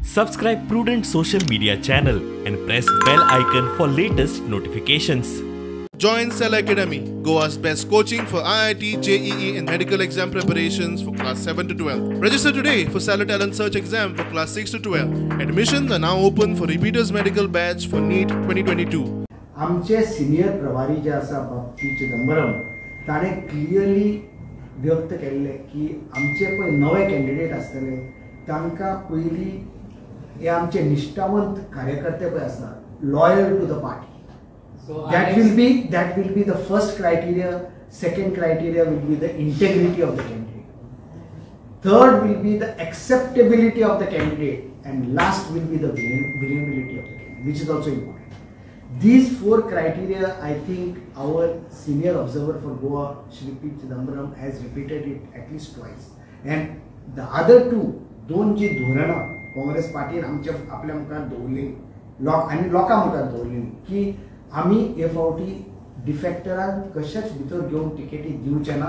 Subscribe Prudent social media channel and press bell icon for latest notifications. Join Cell Academy, Goa's best coaching for IIT, JEE and medical exam preparations for class 7 to 12. Register today for Cellar Talent Search exam for class 6 to 12. Admissions are now open for repeaters medical batch for NEET 2022. आमचे senior प्रभारी जे आसा P Chidambaram ताणें clearly व्यक्त केल्लें की आमचे पळय नवे कॅन्डिडेट आसतले तांकां पयलीं हे आमचे निश्ठावंत कार्यकर्ते पळय आसा loyal to the party. So that will be the first criteria. Second criteria will be the integrity of the candidate. Third will be the acceptability of the candidate, and last will be the winnability of the candidate, which is also important. These four criteria, I think our senior observer for Goa, Shri P. Chidambaram, has repeated it at least twice. And the other two, दोन जी धोरणां काँग्रेस पार्टीन आमच्या आपल्या मुखार दवरलेली लोक आनी लोकां मुखार दवरलेली की आमी हे फावटी डिफेक्टरांक कशेंच भितर घेवन टिकेटी दिवचे ना.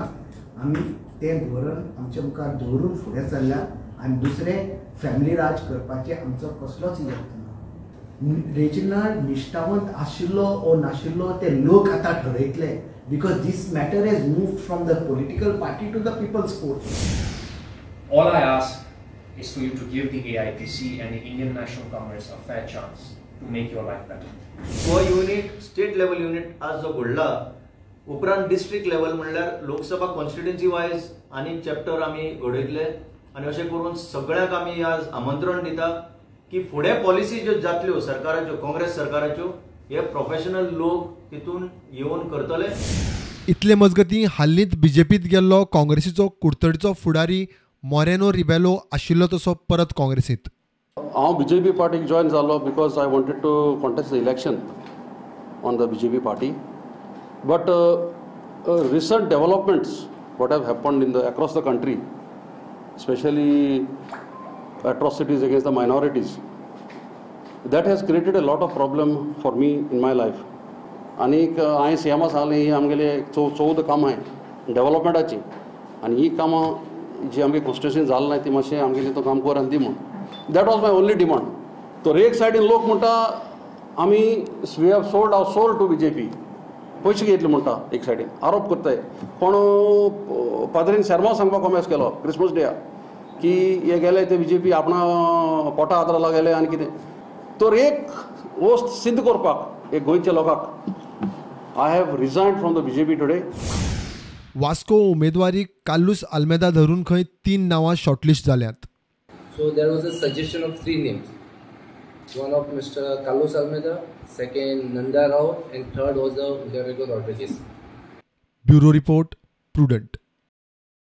आमी तें धोरण आमच्या मुखार दवरून फुडें चल्ल्या आनी दुसरें फॅमिली राज करपाचें आमचो कसलोच यत्न ना. रेजिनाल्ड निश्ठावंत आशिल्लो ओ नाशिल्लो ते लोक आतां ठरयतले, because this matter has moved from the political party to the people's court. All I ask is for you to give the AIPC and the Indian National Congress a fair chance to make your life better. हो unit state level unit आज जो घडला उपरांत district level म्हणल्यार Lok Sabha constituency wise आनी chapter आमी घडयतले आनी अशें करून सगळ्यांक आमी आज आमंत्रण दिता की फुडें पॉलिसी ज्यो जातल्यो सरकाराच्यो, काँग्रेस सरकाराच्यो, हे प्रोफेशनल लोक तितून येवन करतले. इतले मजगतीं हालींच बीजेपीत गेल्लो काँग्रेसीचो कुडतडीचो फुडारी मोरेनो रिबेलो आशिल्लो तसो परत काँग्रेसीत. हांव बीजेपी पार्टीक जॉयन जालो because I wanted to contest the election on the BJP party, but recent developments what have happened in the across the country, specially atrocities against the minorities, that has created a lot of problem for me in my life. आनीक हांवें सीएमा सांगलें ही आमगेले 14 कामां डेवलपमेंटाची आनी ही कामां जी आमगे constitution जालें ना ती मातशें आमगेलें तो काम कर आनी दी म्हूण. That was my only demand. तर एक सायडीन लोक म्हणटा आमी we have sold our soul to BJP, पयशे घेतले म्हणटा, एक सायडीन आरोप करताय. पूण पाद्रीन शर्मा सांगपाक कॉमेस केलो क्रिसमस डेया की हे गेले ते बीजेपी आपणा पोटा आदाराला गेले आनी कितें. तर एक वस्त सिद्ध करपाक एक गोंयच्या लोकांक I have resigned from the BJP today. Vasco उमेदवारी कार्लुस आल्मेदा धरून खंय तीन नांवां शॉर्टलिस्ट जाल्यांत. So there was a suggestion of three names. One of Mr. Carlos Almeida, second Nanda Rao, and third was the Jericho Rodriguez. Bureau report, Prudent.